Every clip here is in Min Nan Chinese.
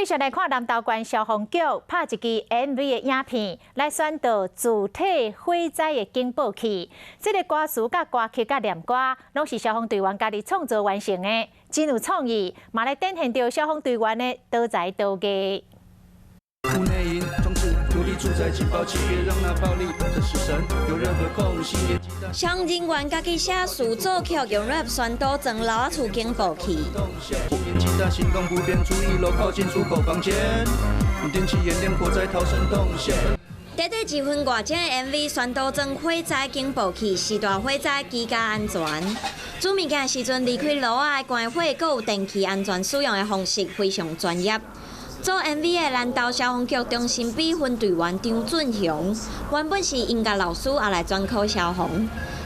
續來看南投縣消防局拍一支 MV 的影片，來宣導自體火災的警報器。這个歌詞佮歌曲佮念歌，攏是消防隊員家己創作完成的，真有創意，嘛來展現著消防隊員的多才多藝。屋內營裝置獨立住宅警報器，別讓那暴力的死神有任何空隙。消防人員家己寫詞作曲，用 rap 宣導裝樓仔厝警報器。其他行動不便，注意樓靠近出口房間。電器演練火災逃生動線。短短一分外鐘的 MV 宣導裝火災警報器，四大火災居家安全。煮物件的時陣離開爐仔的關火，閣有電器安全使用的方式非常專業。做 MV 的南投消防局中心 B 分隊員張俊雄，原本是音樂老師，後來轉考消防，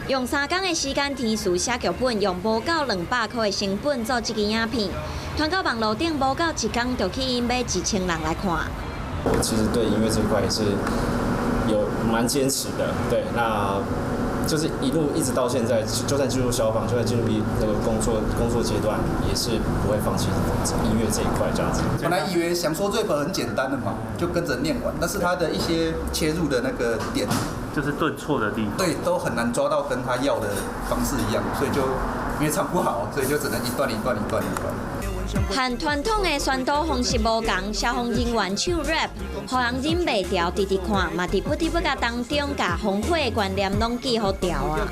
用3工的時間填詞寫劇本，用無夠200箍的成本做這支影片，傳到網路頂無夠一工就吸引欲1000人來看。我其實對音樂這塊也是有蠻堅持的，對，那就是一路一直到現在，就算進入消防，就算進入那個工作階段，也是不會放棄音樂這一塊這樣子。本來以為想說這本很簡單的嘛，就跟着念完，但是他的一些切入的那個點，就是頓錯的地方，對，都很難抓到跟他要的方式一樣，所以就因為唱不好，所以就只能一段一段一段一段。和傳統的宣導方式無仝，消防人員唱 rap，予人忍袂牢，直直看，嘛佇不知不覺當中，共防火的觀念攏記予牢啊。